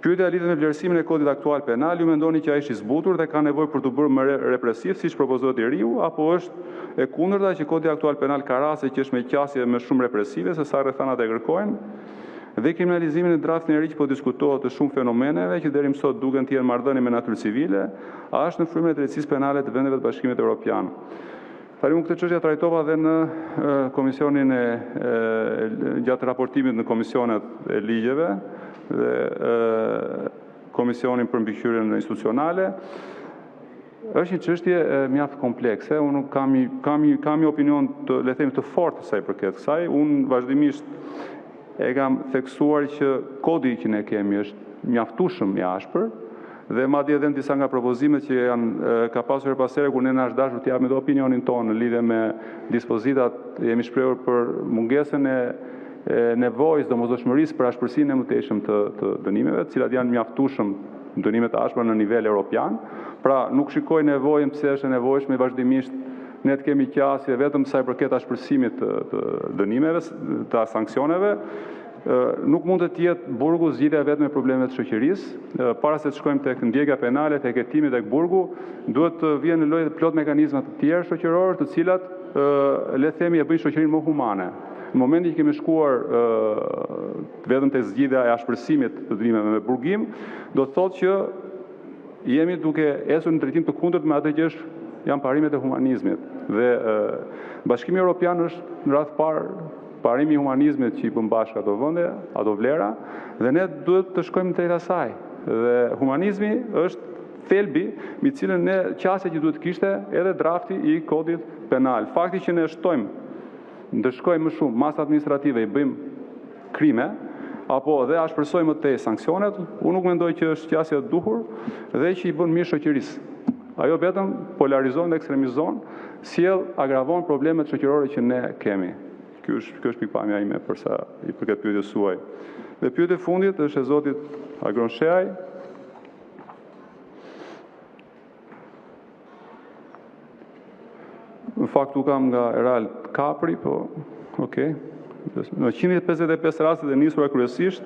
Pyetja lidhet me vlerësimin e Kodit aktual Penal. Ju mendoni që ai është i zbutur dhe ka nevojë për t'u bërë më represiv, siç propozohet i riu, apo është e kundërta që Kodi aktual Penal ka raste që është me qasje më shumë represive se sa rrethanat e kërkojnë? Dhe kriminalizimi në draftin e ri që po diskutohet të shumë fenomeneve që deri më sot duken të jenë marrëdhënie me natyrë civile, a është në frymën e drejtësisë penale të vendeve të Bashkimit Europian? Tani unë këtë çështje e trajtova edhe në komisionin e gjatë raportimit në komisionet e ligjeve dhe Komisionin për Mbikëqyrjen Institucionale. Është një çështje mjaft komplekse. Unë nuk kam një kam një kam një opinion të le të themi të fortë sa i përket kësaj. Unë vazhdimisht e kam theksuar që kodi që ne kemi është mjaftueshëm i ashpër dhe madje edhe në disa nga propozimet që janë ka pasur herë pas here kur ne na është dashur të japim edhe opinionin tonë në lidhje me dispozitat, jemi shprehur për mungesën e nevojës, domosdoshmërisë për ashpërsinë e mëtejshëm të, të dënimeve, të cilat janë mjaftueshëm dënime të ashpra në nivel europian. Pra, nuk shikoj nevojën pse është e nevojshme vazhdimisht ne të kemi qasje vetëm sa i përket ashpërsimit të, të dënimeve, të sanksioneve. Nuk mund të jetë burgu zgjidhja e vetme e problemeve të shoqërisë. Para se të shkojmë tek ndjekja penale, tek hetimi, tek burgu, duhet të vihen në lojë plot mekanizma të tjerë shoqërorë, të cilat le të themi e bëjnë shoqërinë më humane. Në momentin që kemi shkuar vetëm te zgjidhja e ashpërsimit të dënimeve me burgim, do të thotë që jemi duke ecur në drejtim të kundërt me atë që është janë parimet e humanizmit. Dhe Bashkimi Evropian është në radhë të parë parimi i humanizmit që i bën bashkë ato vende, ato vlera, dhe ne duhet të shkojmë drejt asaj. Dhe humanizmi është thelbi mbi të cilën ne qasja që duhet të kishte edhe drafti i kodit penal. Fakti që ne shtojmë, ndëshkojmë më shumë masa administrative, i bëjmë krime, apo dhe ashpërsojmë më tej sanksionet, unë nuk mendoj që është qasja e duhur dhe që i bën mirë shoqërisë. Ajo vetëm polarizon dhe ekstremizon, sjell agravon problemet shoqërore që ne kemi. Ky është kjo është pikëpamja ime për sa i përket pyetjes suaj. Dhe pyetja e fundit është e zotit Agron Shehaj. Në fakt u kam nga Erald Kapri, po, okay. Në 155 rastet e nisura kryesisht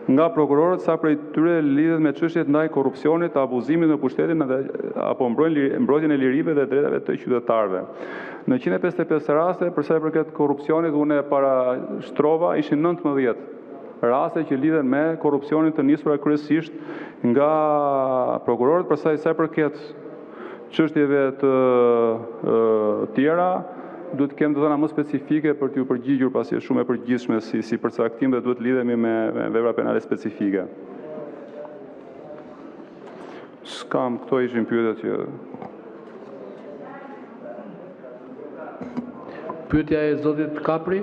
nga prokurorët, sa prej tyre lidhet me çështjet ndaj korrupsionit, abuzimit me pushtetin dhe apo mbrojnë mbrojtjen e lirive dhe drejtave të qytetarëve. Në 155 raste, për sa i përket korrupsionit, unë e parashtrova, ishin 19 raste që lidhen me korrupsionin të nisura kryesisht nga prokurorët, për sa i përket çështjeve të tjera, duhet të kem të dhëna më specifike për t'ju përgjigjur, pasi është shumë e përgjithshme si si përcaktim dhe duhet të lidhemi me, me vepra penale specifike. S'kam, këto ishin pyetjet që Pyetja e zotit Kapri?